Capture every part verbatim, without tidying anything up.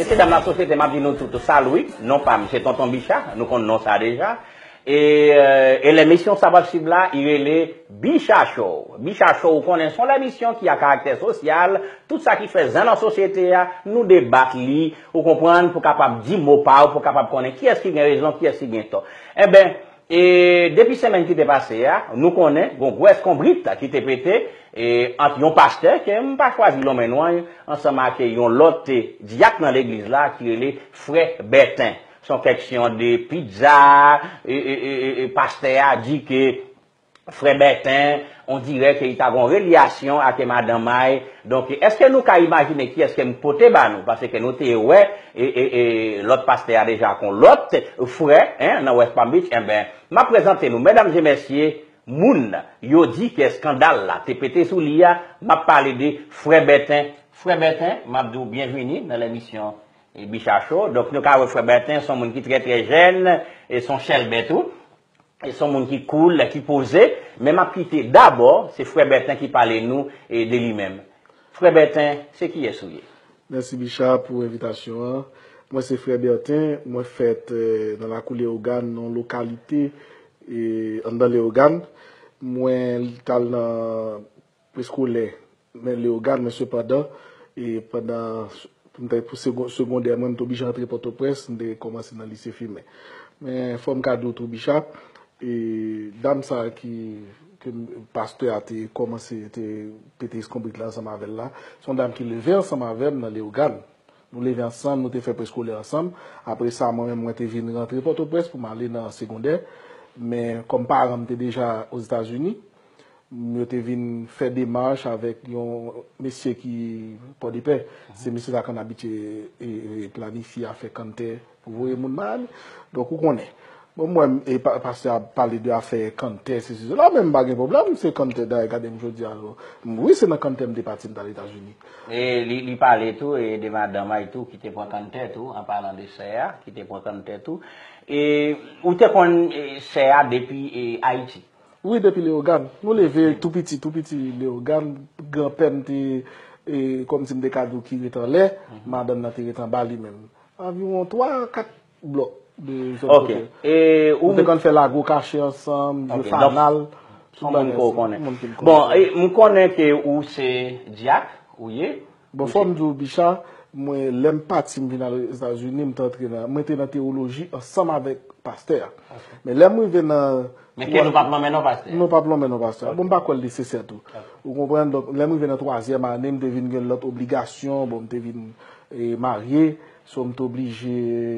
Mesye dam lasosyete, m ap di nou tout salut. Non pa m, se Tonton Bicha, nou konn non sa deja. E, euh, e lemisyon sa w ap swiv la, i rele Bicha Show. Bicha Show, ou konnen, se yon lemisyon ki a karaktè sosyal, tout sa ki fè zen nan sosyete a, nou debat li, ou konprann, pou kapab di mo pa w, pou kapab konnen kiyès ki gen rezon, kiyès ki gen tò. Enben, e depi semèn ki te pase a, nou konnen, gon gwo eskonbrit ki te pete, e ant yon pastè, ke m pa chwazi lonmen non an, ansanm ak yon lòt, e, dyak nan legliz la, ki rele Frè Bèten. Se yon keksyon de pizza, e, e, e, e, e pastè a di ke Frè Bèten, on dirè ke li ta gon relyasyon ak madanm ay. Donk, èske nou ka imajine kiyès ke m pote ba nou? Paske nou te wè, e, e, e, lòt pastè a deja kon lòt frè, en, nan West Palm Beach. Enben, m ap prezante nou, medam e mesye, moun yo di ke eskandal la te pete sou li a, m ap pale de Frè Bèten. Frè Bèten, m ap di w byenvini nan lemisyon, e, Bicha Show. Donk, nou ka wè Frè Bèten, se yon moun ki trè, trè jèn, e se yon chèlbè tou. E se yon moun ki cool, ki poze, men m ap kite dabò, se Frè Bèten ki pale nou, e, de li menm. Frè Bèten, se kiyès ou ye? Mèsi, Bicha, pou envitasyon an. Mwen se Frè Bèten, mwen fèt, eh, nan lakou Leyogàn, nan yon lokalite, eh, anndan Leyogàn. Mwen t al nan preskolè, men Leyogàn, men sepandan, e pandan, pou m ta, pou segon-, segondè mwen, m te oblije antre Pòtoprens, m te kòmanse nan lise Fimen. Men fò m ka di w tou, Bicha, e dam sa a ki, ke m, pastè a te kòmanse, te pete eskonbrit la ansanm avè l la, se yon dam ki leve ansanm avè m nan Leyogàn. Nou leve ansanm, nou te fè preskolè ansanm. Apre sa, mwen menm, mwen te vin rantre Pòtoprens pou m ale nan segondè. Men kòm paran m te deja Ozetazini, yo te vin fè demach avèk yon mesye ki Pòdepè. Se mesye sa k konn abitye, e, e, planifye afè kanntè pou voye moun Miami. Donk, ou konnen. Bon, mwen, e, pa, pastè a pale de afè kanntè, sesi, sela, men m pa gen pwoblèm, se kanntè, dayè, gade m jodi a, m, wi, se nan kanntè m te pati, m t al Etazini. E li, li pale tou, e, de madanm ay tou, ki te pran kanntè tou, an palan de sè a, ki te pran kanntè tou. E ou te konn, e, sè a depi, e, Ayiti? Wi, depi Leyogàn. Nou leve tou piti, tou piti Leyogàn. Granpè m te, e, kòmsi m te ka di w ki ret anlè, madanm nan te ret anba li menm. Anviwon twa a kat blòk de zòn kote. Ok. E ou te konn fè lago kache ansanm, jwe fanal, tout bagay sa. Yon moun ke w konnen. Bon, e, m konnen ke ou se dyak, ou ye. Bon, fò m di w, Bicha, mwen, lè m pati, m vin al Etazini, m te antre nan, mwen te nan teyoloji ansanm avèk pastè a. Ok. Men lè m rive nan... Men ke nou p ap nonmen non pastè a? Nou p ap nonmen non pastè a. Ok. Bon, m pa kwè l nesesè tou. Ok. Ou konprann? Donk, lè m rive nan twazyèm ane, m te vin gen lòt obligasyon, bon, m te vin, e, marye, so m te oblije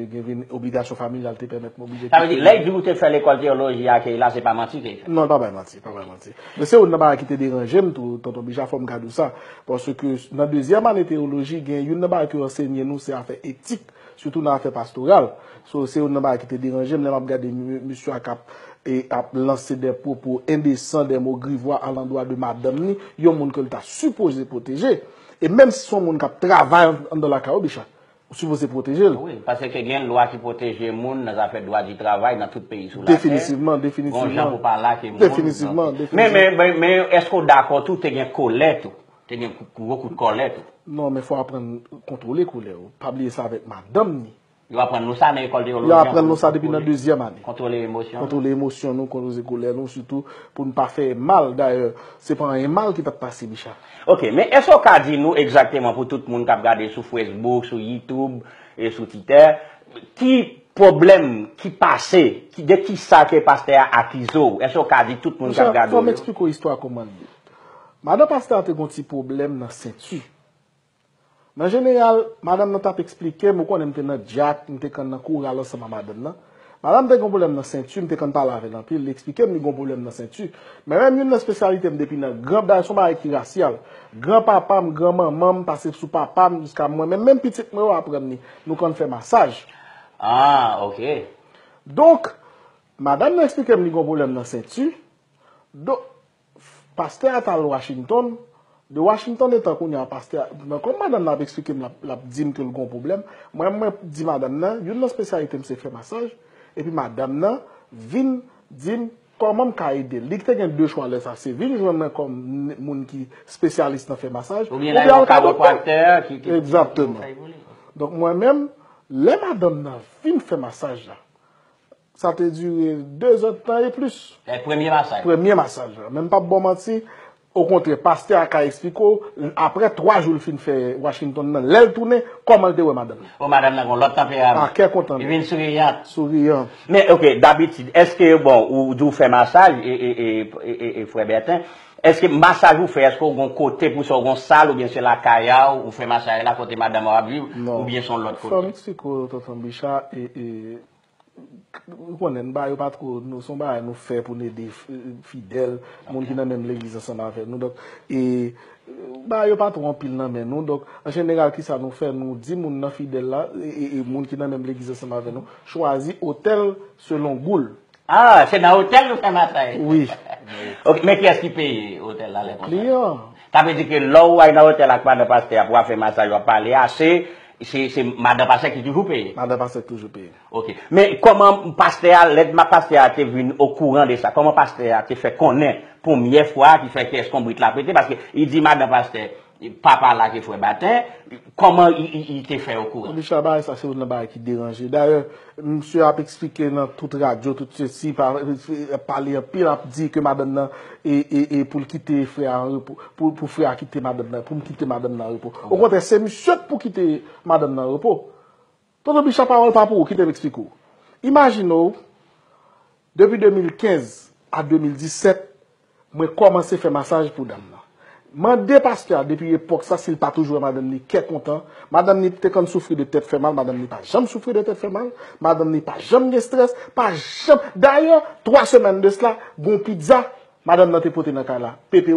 gen vin obligasyon familyal te pèmèt m oblije kite. Sa vle di, lè l di w te fè lekòl teyoloji a, ke la, se pa manti ke l fè? Non, l pa bay manti, pa bay manti. Men se youn nan bagay ki te deranje m tou, Tonton Bicha, fò m ka di w sa. Paske nan dezyèm ane teyoloji, gen youn nan bagay ke yo ansenye nou, se afè etik, sitou nan afè pastoral. So, se youn nan bagay ki te deranje m lè m ap gade mi-, misye a k ap, e, ap lanse de pwopo endesan, de mo grivwa alandwa de madanm ni, yon moun ke l ta sipoze pwoteje. E menm si se yon moun k ap travay an-, anndan lakay ou, Bicha, ou sipoze pwoteje l. Wi, paske gen lwa ki pwoteje moun nan zafè dwa di travay nan tout peyi sou latè. Definitivman, definitivman. Gon jan pou pa lage moun. Definitivman, donk, definitivman. Men, men, men, men èske w dakò tou te gen kolè tou? Te gen kou-, gwo kout kòlè tou? Non, men fò w aprann kontwole kolè w. Pa bliye sa avèk madanm ni. Yo aprann nou sa nan lekòl teyoloji an. Yo aprann nou sa depi nan dezyèm ane. Kontwole emosyon. Kontwole emosyon nou, kontwole kolè nou, sitou pou n pa fè mal. Dayè, se pa anyen mal ki pral pase, Bicha. Ok, men èske w ka di nou egzakteman, pou tout moun k ap gade sou Facebook, sou YouTube e sou Twitter, ki pwoblèm ki pase, ki, de ki sa ke pastè a akize w? Èske w ka di tout moun k ap gade w yo? Bicha, fò m eksplike w istwa kòman l ye. Madan pastè a te gon ti pwoblèm nan senti. Nan jeneral, madanm nan t ap eksplike m, ou konnen m te nan dyak, m te konn nan koral ansanm ak madanm nan. Madanm te gen pwoblèm nan senti, m te konn pale avè l anpil, li eksplike m li gen pwoblèm nan senti. Men menm youn nan espesyalite m depi nan gran, dayè se yon bagay ki rasyal. Gran papa m, gran manman m, pase sou papa m, jiska mwen menm, menm pitit mwen yo aprann li, nou konn fè masaj. Ah, ok. Donk, madanm nan eksplike m li gen pwoblèm nan senti. Donk, pastè a t al Washington. De Washington etan kounye a pastè a, nan kòm madanm nan ap eksplike m, l ap, l ap di m ke l gon pwoblèm. Mwen, mwen di madanm nan, youn nan espesyalite m se fè masaj. Epi madanm nan vin di m kòman m ka ede l. Li te gen de chwa lè sa, se vin jwenn mwen kòm n-, moun ki espesyalis nan fè masaj, oubyen l al nan yon chiropraktè ki, ki, ki, ki fè pou li. Egzakteman. Donk, mwen menm, lè madanm nan fin fè masaj la, sa te dire de zè tan e plis. Premye masaj. Premye masaj la. Men m p ap ba w manti, okontrè, pastè a ka eksplike w, apre twa jou l fin fè Washington nan, lè l tounen, kòman l te wè madanm nan. O, madanm nan gen yon lòt tanperaman. A kè kontan. Li vin souriyan. Souriyan. Men, oke, dabitid, èske, bon, ou di w fè masaj, e, e, e, e, e, e frè Bèten, èske masaj ou fè, èske w gen yon kote pou sa, w gen yon sal, oubyen se lakay a w, ou fè masaj la kote madanm ou ap viv, oubyen se yon lòt kote? Fè Meksiko, tonton Bicha, e, e, ou konnen, bagay yo pa two, nou, se yon bagay nou fè pou n ede f- fidèl, moun ki nan menm legliz ansanm avè nou. Donk, e, bagay yo pa two anpil nan men nou. Donk, an jeneral, kisa nou fè? Nou di moun nan fidèl la, e, e, e moun ki nan menm legliz ansanm avè nou, chwazi otèl selon gou l. Ah, se nan otèl nou fè masaj? Wi. Ok, men kiyès ki peye otèl la lè konsa? Kliyan. Sa vle di ke lè w al nan otèl ak madan pastè a pou w al fè masaj, w ap pale a, se, se, se madan pastè ki toujou peye? Madan pastè ki toujou peye. Ok. Men kòman pastè a, lè ma- pastè a te vin okouran de sa, kòman pastè a te fè konnen premye fwa ki fè ke èskonbrit la pete? Paske li di madan pastè, papa la ke frè Baten, kòman li, li, li te fè okouran? Bicha, bagay sa se youn nan bagay ki deranje. Dayè, misye ap eksplike nan tout radyo, tout sesi, pa- pale anpil, ap di ke madanm nan, e, e, e pou l kite frè a an repo, pou, pou frè a kite madanm nan, pou m kite madanm nan an repo. Okontrè, se misye k pou kite madanm nan an repo. Tonton Bicha, pawòl pa pou ou, kite m eksplike w. Imajine w, depi de mil kenz a de mil disèt, mwen kòmanse fè masaj pou dam nan. Mande pastè a depi epòk sa si l pa toujou wè madanm li kè kontan. Madanm li te konn soufri de tèt fè mal, madanm li pa janm soufri de tèt fè mal, madanm li pa janm gen estrès, pa janm. Dayè, twa semèn de sla, gon pizza, madanm nan te pote nan kay la. Pepe,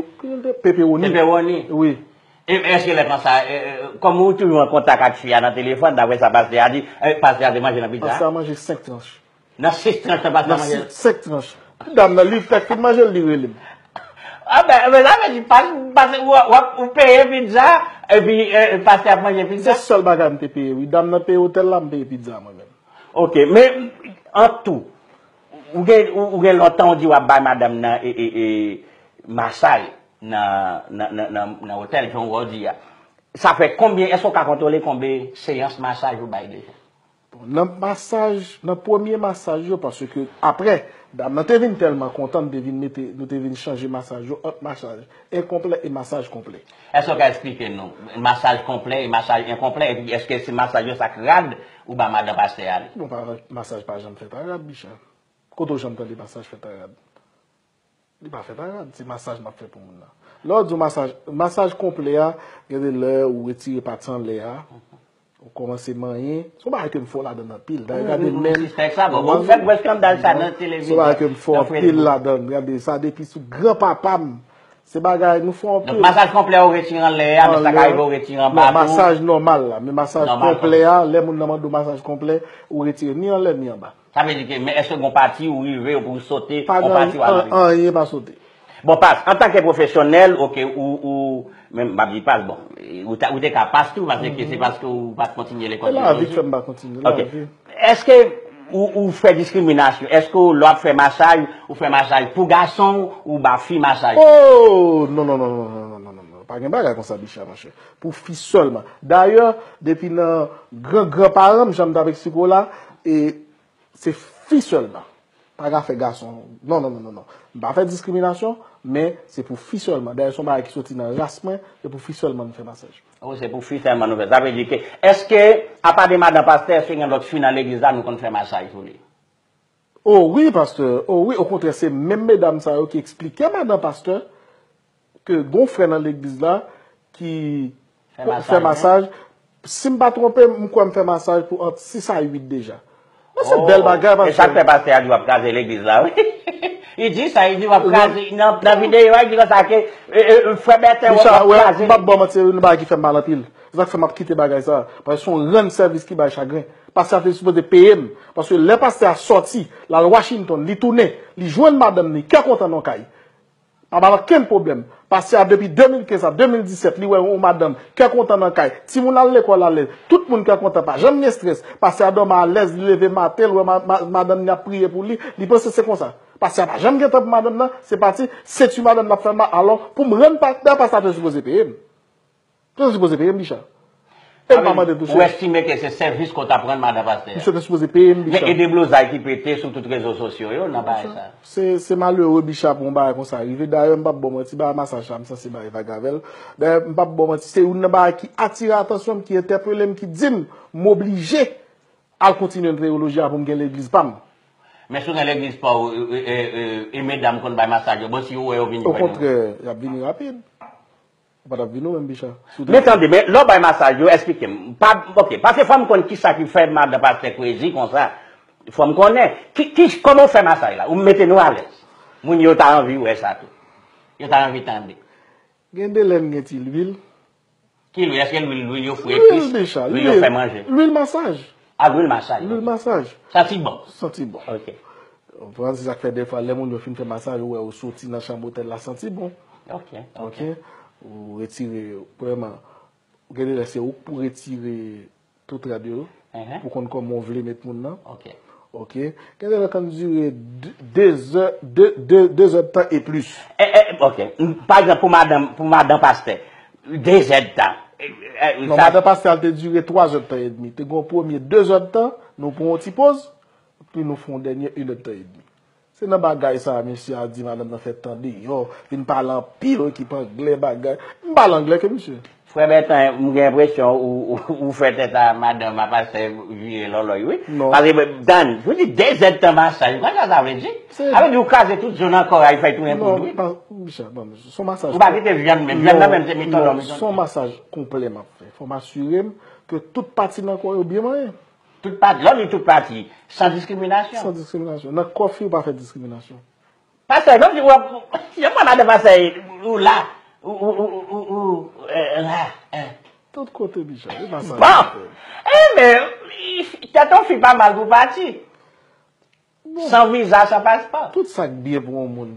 peperoni. Peperoni. Wi. E èske lè konsa, e, e, kòm ou toujou an kontak ak fi a nan telefòn, daprè sa pastè a di, e, pastè a te manje nan pizza? Pastè a manje senk tranch. Nan sis tranch nan pastè a Nan manje? Sis, senk tranch. Dam nan, li fèk fin manje l, li rele m. Ah ben, men sa vle di, pas- pas- w ap, w ap, ou peye pizza, epi, e, pastè ap manje Se pizza? Sèl bagay m te peye, wi. Dam nan peye otèl la, m peye pizza mwen menm. Ok, men an tou, ou gen, ou, ou gen lontan ou di w ap bay madanm nan, e, e, e, masaj nan, nan, nan, nan, nan otèl, jan w di a. Sa fè konbyen, èske w ka kontwole konbyen seyans masaj ou bay deja? Bon, nan masaj, nan premye masaj yo, paske apre, dam nan te vin tèlman kontan, nou te vin mete, nou te vin chanje masaj yo, ant masaj enkonplè e masaj konplè. Èske w ka eksplike nou masaj konplè e masaj enkonplè? Epi èske se masaj yo sa k rad ou ba madan pastè a li? Bon, pa, masaj pa janm fèt a rad, Bicha. Kote w janm tande masaj fèt a rad? Li pa fèt a rad, se masaj m ap fè pou moun nan. Lè w di w masaj, masaj konplè a, gen de lè ou retire pati anlè a, ou kòmanse manyen. Se yon bagay ke m fò ladan l anpil. Dayè, gade men m. Sispèk sa, bon, bon, fè gwo eskandal sa nan televizyon. Se yon bagay ke m fò anpil ladan l. Gade sa depi sou granpapa m. Se bagay nou fè anpil. Donk, masaj konplè ou retire anlè a, men sa ka rive ou retire anba tou? Non, masaj nòmal la. Men masaj konplè a, lè moun nan mande w masaj konplè, ou retire ni anlè ni anba. Sa vle di ke, men èske gon pati ou rive pou w sote, gon pati ou al anlè? Anyen pa sote. Bon, pas, antanke pwofesyonèl, oke, ou, ou, men m ap di pas, bon, ou, ta- ou te ka pas tou, paske se paske ou pa t kontinye lekòl. Se lavi k fè m pa kontinye, Ok. Lavi. Èske ou, ou fè diskriminasyon? Èske ou, lè w ap fè masaj, ou fè masaj pou gason, ou ba fi masaj? Oh, non, non, non, non, non, non, non, non. Pa gen bagay konsa, Bicha, monchè. Pou fi sèlman. Dayè, depi nan gran gran paran m, jan m t ap eksplike w la, e se fi sèlman. Pa ka fè gason. Non, non, non, non, non. M pa fè diskriminasyon, men se pou fi sèlman. Dayè, se yon bagay ki soti nan ras mwen, se pou fi sèlman m fè masaj. Oh, se pou fi sèlman nou fè. Sa vle di ke, èske, apa de madan pastè, èske gen lòt fi nan legliz la nou konn fè masaj sou li? Oh wi, pastè. Oh wi, okontrè, se menm medam sa yo ki eksplike madan pastè ke gon frè nan legliz la ki Fè masaj, fè masaj. Si m pa twonpe m, m kwè m fè masaj pou ant sis a uit deja. Men se bèl bagay, E sa k fè pastè. Pastè a di w ap kraze legliz la, wi. Li di sa, li di w ap kraze. Nan, nan videyo a, li di konsa ke, e, e, frè Bèten w Bicha, ap wè, kraze. M p ap ba w manti, se youn nan bagay ki fè m mal anpil. Se sa k fè m ap kite bagay sa. Paske se yon rann sèvis ki bay chagren. Pastè a te sipoze peye m. Paske lè pastè a sòti, l al Washington, li tounen, li jwenn madanm li, kè kontan nan kay. Pa ba l okenn pwoblèm. Pastè a depi de mil kenz a de mil disèt, li wè yon madanm, kè kontan nan kay. Timoun al lekòl alèz. Tout moun kè kontan, pa janm gen estrès. Pastè a dòmi alèz, li leve maten, l wè ma- ma- madanm li ap priye pou li, li panse se konsa. Pastè a pa janm gen tan pou madanm nan, se pati, senti madanm nan ap fè l mal. Alò, pou m rann pastè a, pastè a te sipoze peye m. Pastè a te sipoze peye m, Bicha. E m pa mande tou, chèf. Ou estime ke se sèvis ke w t ap rann madan pastè a? Misye te sipoze peye m, Bicha. Men e deblozay ki pete sou tout rezo sosyo yo nan bagay sa. Se, se malere, Bicha, pou yon bagay konsa rive. Dayè, m p ap ba w manti, bagay masaj la, m sanse bay vag avè l. Dayè, m p ap ba w manti, se youn nan bagay ki atire atansyon m, ki entèpele m, ki di m, m oblije al kontinye nan teyoloji a pou m gen legliz pa m. Men si w gen legliz pa w, e, e, e, e medam konn bay masaj yo, bon, si yo wè yo vini wè nou. Okontrè, y ap vini rapid. Ou pa t ap vin ou menm, Bicha. Si w te... Men tande, men lè w bay masaj yo, eksplike m. Pa, ok, paske fò m konn kisa ki fè madan pastè crazy konsa. Fò m konnen. Ki, ki, kòman w fè masaj la? Ou mete nou alèz. Moun yo ta anvi wè sa tou. Yo ta anvi tande. Gen de lè n gen ti lwil. Ki lwil? Èske lwil, lwil yo fre plis? Lwil, Bicha, lwil yo fè manje? Lwil masaj. A, lwil masaj. Lwil masaj. Santi bon. Santi bon. Ok. Ou konprann, se sa k fè defwa, lè moun yo fin fè masaj, ou wè ou soti nan chanm otèl la santi bon. Ok, ok. Ok? Ou retire, premyèman, gen de lè se ou k pou retire tout rad yo, pou konn kòman w vle met moun nan. Ok. Ok? Gen de lè k ann dire de, de zè, de, de, de zè d tan e plis. E, e, ok. Pa egzanp, pou madan, pou madan pastè, de zè d tan. E, e, non, sa madan pastè a te dire twa zè d tan edmi. Te gen yon premye de zè d tan, nou pran yon ti poz, epi nou fè yon dènye inèdtan edmi. Se nan bagay sa a, mesye a di madanm nan fè tan deyò, vin pale anpil, ekip anglè, bagay. M pale anglè ke misye. Frè Bètan, m gen enpresyon ou, ou, ou fè tèt a madanm a pastè vire lòlòy, wi. Non. Paske, tann, ou di de zè d tan masaj, ou konn sa sa vle di? Sa vle di ou kraze tout zòn nan kò a, li fè tounen poud, wi. Non, pa, Bicha, ban m, se yon masaj. Ou pa kite vyann menm, vyann nan menm se metònòm. Non, se yon masaj konplè m ap fè. Fò m asire m ke tout pati nan kò yo byen manyen. Tout pati, lè w di tout pati, san diskriminasyon. San diskriminasyon. Nan kò fi, ou pa fè diskriminasyon. Pastè, kòmsi w ap, si yon mwa madan pastè, ou la, ou, ou, ou, ou, ou, eh, la, eh. Tout kote, Bicha, e pa sa. Bon! Eh, men, tèt yon fi pa mal pou pati. Bon. San viza, san paspò. Tout sa k byen pou yon moun,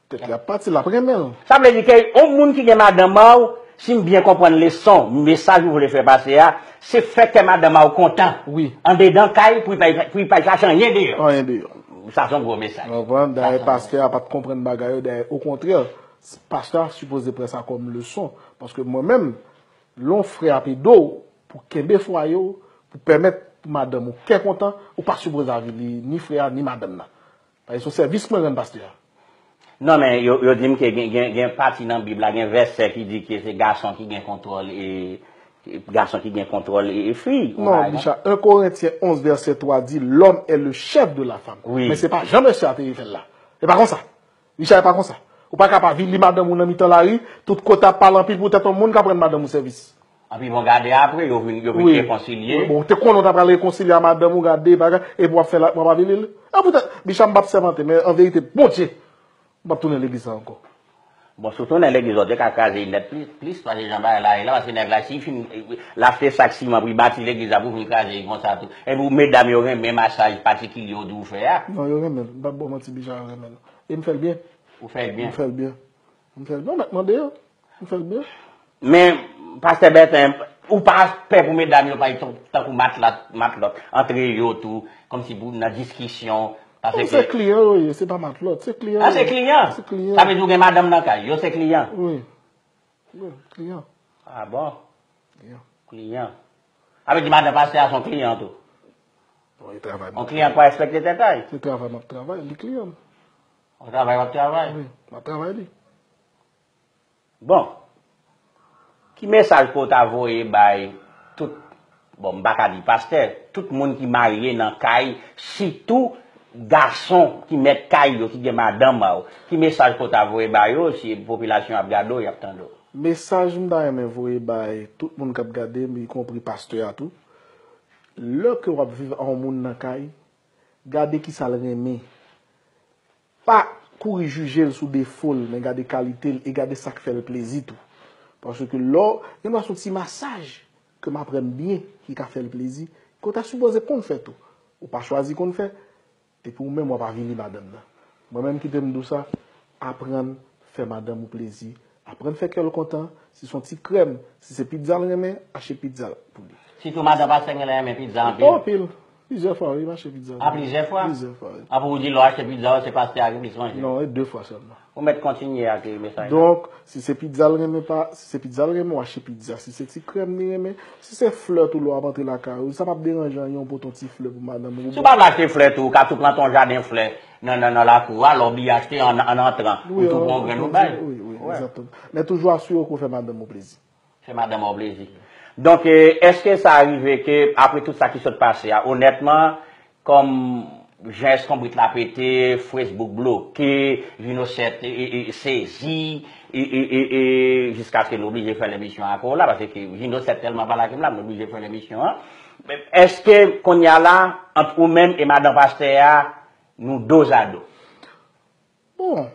tèt li ap pati, l ap renmen l. Sa vle di ke yon moun ki gen madanm a w, si m byen konprann leson, mesaj ou vle fè pase a, se fè kè madanm a w kontan. Wi. Andedan kay, pou li pa, pou li pa chache anyen deyò. Anyen deyò. Sa se yon gwo mesaj. Ou konprann? Dayè, pastè a pa t konprann bagay yo, dayè, okontrè, pastè a sipoze pran sa kòm leson. Paske mwen menm, lè yon frè ap ede w pou kenbe fwaye w, pou pèmèt pou madanm ou kè kontan, ou pa sipoze avili ni frè a, ni madanm nan. Paske se yon sèvis mwen rann pastè a. Non, men yo, yo di m ke gen, gen, gen pati nan Bib la, gen vèsè ki di ke se gason ki gen kontwòl, e, gason ki gen kontwòl, e, e fi. Non, Bicha, un Corinthiens onze, verset trois dit, l'homme est le chef de la femme. Wi. Men se pa jan mesye a te fè l la. E pa konsa. Bicha, e pa konsa. Ou pa ka pa vin li madanm ou nan mitan lari, tout kote ap pale anpil poutèt yon moun k ap rann madanm ou sèvis. Anpi bon, gade apre, yo vin, yo vin rekonsilye. Wi, bon, ou te konnen w ta pral rekonsilye a madanm ou, gade bagay, epi w ap fè la, w ap avili l. A poutèt, Bicha, m p ap sèmante, men an verite, Bondye, m p ap tounen legliz sa ankò. Bon, si w tounen legliz la, w te ka kraze l nèt plis, plis, paske jan bagay la ye la, paske nèg la, si l fin, l achte sak siman pou l bati legliz la, pou l vin kraze l konsa tou. Epi w, medam yo renmen masaj patikilye w di w fè a. Non, yo renmen l. M p ap ba w manti, Bicha, yo renmen l. E m fè l byen. Ou fè l byen. M fè l byen. M fè l byen. Ou mèt mande yo. M fè l byen. Men, pastè Bèten, ou pa pè pou medam yo pa tankou matlòt, matlòt, antre yo tou, kòmsi pou nan diskisyon, paske... Non, se kliyan yo ye, se pa matlòt, se kliyan yo ye. Ah, se kliyan? Se kliyan. Sa vle di ou gen madanm nan kay, yo se kliyan? Wi. Wi, kliyan. Ah bon? Kliyan. Kliyan. Sa vle di madanm pastè a se yon kliyan tou? Bon, e travay m ap travay. Yon kliyan pa respekte tèt a l? Se travay m ap travay, li kliyan m. Yon travay w ap travay? Wi, m ap travay li. Bon, ki mesaj ke w ta voye bay tout, bon, m pa ka di pastè, tout moun ki marye nan kay, sitou gason ki mèt kay yo, ki gen madanm a yo? Ki mesaj ke w ta voye ba yo, si popilasyon ap gade w, y ap tande w? Mesaj m ta renmen voye bay tout moun k ap gade m, ikonpri pastè a tou, lè ke w ap viv a yon moun nan kay, gade kisa l renmen. Pa kouri jije l sou defo l, men gade kalite l e gade sa k fè l plezi tou. Paske lè w, gen dwa se yon ti masaj ke m aprann byen ki ka fè l plezi, ke w ta sipoze konn fè tou. Ou pa chwazi konn fè, epi ou menm w ap avili madanm nan. Mwen menm kite m di w sa, aprann fè madanm ou plezi, aprann fè kè l kontan, si se yon ti krèm, si se pizza l renmen, achte pizza pou li. Sitou madan pastè gen lè renmen pizza anpil. Anpil. Plizyè fwa, wi, m achte pizza. A plizyè fwa? Plizyè fwa, wi. An pou w di lè w achte pizza, se pastè a ki plis manje. Non, e de fwa sèlman. Ou mèt kontinye ak mesaj la. Donk, si se pizza l renmen pa, si se pizza l renmen, w achte pizza. Si se ti krèm li renmen, si se flè tou lè w ap antre lakay ou, sa p ap deranje anyen w pote yon ti flè pou madanm ou. Si w pa vle achte flè tou, ou ka tou plante yon jaden flè nan, nan, nan lakou a, lè w bliye achte an, an antran, ou tou pran yon grenn ou bay. Wi, wi, egzakteman. Men toujou asire w ke w fè madanm ou plezi. Fè madanm ou plezi. Donk, eh, èske sa rive ke, apre tout sa ki sot pase a, onètman, kòm jan eskonbrit la pete, Facebook bloke, Jinosèt e, e, e, sezi, e, e, e, e, jiskaske nou oblije fè lemisyon ak ou la, paske Jinosèt tèlman pale ak m la, m oblije fè lemisyon an. Èske kounye a la, ant ou menm e madan pastè a, nou dozado? Bon,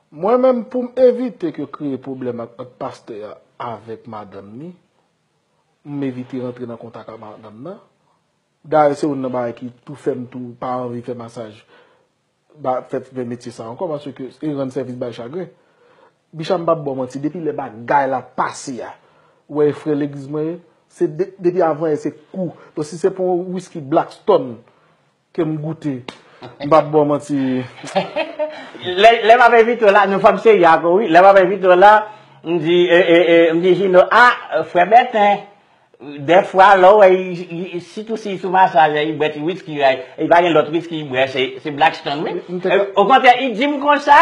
mwen menm pou m evite ke kreye pwoblèm ak, ant pastè a avèk madanm li, m evite rantre nan kontak ak madanm nan. Dayè se youn nan bagay ki tou fè m tou pa anvi fè masaj, ba, fè, fè metye sa ankò, paske e rann sèvis bay chagren. Bicha, m p ap ba w manti, depi lè bagay la pase a, ou wè e frè legliz mwen ye, se de, depi avan yè se kou. Donk si se pou yon wiski Blackstone ke m goute, m p ap ba w manti. Lè, lè m ap envite w la, nou fò m serye ak ou, wi. Lè m ap envite w la, m di, e, e, e, m di Jino, a, frè Bèten, dèfwa, lè w wè, i, i, i, sitou si sou masaj, i bwè ti wiski, i, i pa gen lòt wiski, i bwè, se, se Blackstone, wi. E, okontrè, i di m konsa,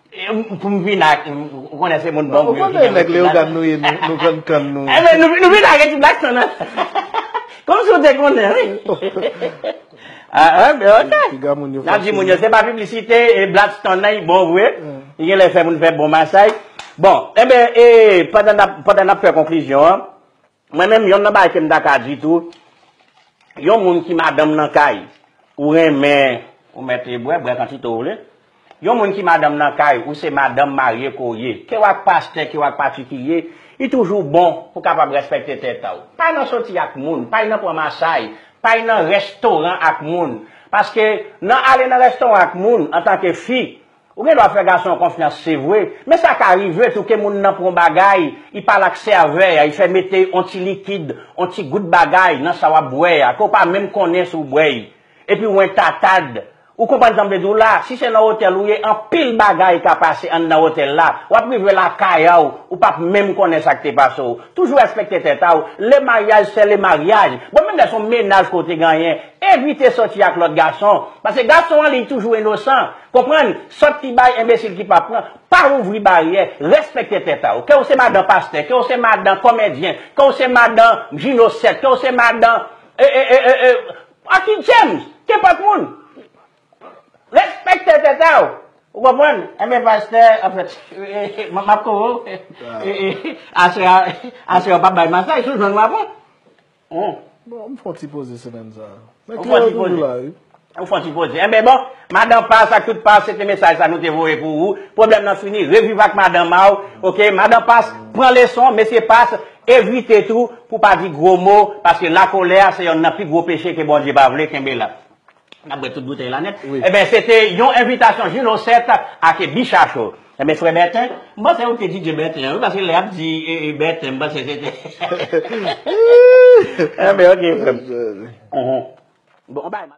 e, m, pou m vin ak, m, ou konnen se moun bon. Ou konnen nèg Leyogàn nou ye, nou, nou konn tann nou. Enben, nou, nou vin ak ti Blackstone, non? Kòmsi w te konnen, wi. Ah, ah, ben, ok. Piga moun yo fache. N ap di moun yo, se pa piblisite, e Blackstone nan, li bon vre. Li gen lè fè moun fè bon masaj. Bon, enben, e, pandan n ap, pandan n ap fè konklizyon an, mwen menm, yonn nan bagay ke m ta ka di tou, yon moun ki madanm nan kay, ou renmen, ou mèt bwè, bwè kantite w vle. Yon moun ki madanm nan kay, ou se madanm marye ke w ye, ke w ak pastè, ke w ak patikilye, li toujou bon pou w kapab rèspèkte tèt a w. Pa nan soti ak moun, pa nan pran masaj, pa nan restoran ak moun. Paske nan ale nan restoran ak moun, antanke fi, ou gen dwa fè gason an konfyans, se vre, men sa ka rive tou ke moun nan pran bagay, li pale ak sèvè a, li fè mete yon ti likid, yon ti gout bagay nan sa w ap bwè a, ke w pa menm konnen si w bwè l. Epi w entatad. Ou konprann sa m vle di w la? Si se nan otèl ou ye, anpil bagay ka pase anndan otèl la. W ap rive lakay a w, ou p ap menm konnen sa k te pase w. Toujou respekte tèt a w. Le mariage, c'est le mariage. Bon, menm lè se yon mennaj ke w te genyen, evite sòti ak lòt gason. Paske gason an, li toujou inosan. Konprann? Sòt ki bay, enbesil ki pa pran. Pa ouvri baryè. Respekte tèt a w. Ke w se madan pastè, ke w se madan kòmedyen, ke w se madan jinosèt, ke w se madan, e, e, e, e, e, Aki James, kenpòt moun. Respekte tèt a w. Ou konprann? Enben, pastè, anfèt, m ap kore w. Aswè a, aswè a w p ap bay masaj, si w jwenn w ap pran. Bon, m fè yon ti poze semèn sa a. Men Kleo toujou la, wi. Ou fè yon ti poze. Enben, bon, madan Pas ak tout Pas, se te mesaj sa nou te voye pou ou. Pwoblèm nan fini, reviv ak madanm a w. Ok, madan Pas, pran leson, mesye Pas, evite tou pou pa di gwo mo, paske lakolè a se yonn nan pi gwo peche ke Bondye pa vle, kenbe la. N ap bwè tout boutèy la nèt. Enben, se te yon envitasyon Jino sèt ak Bicha Show. Enben, frè Bèten, m panse ou te D J Bèten, wi, paske lè y ap di, e, e, Bèten, m panse se te. Enben, ok, frè m. Bon, bay.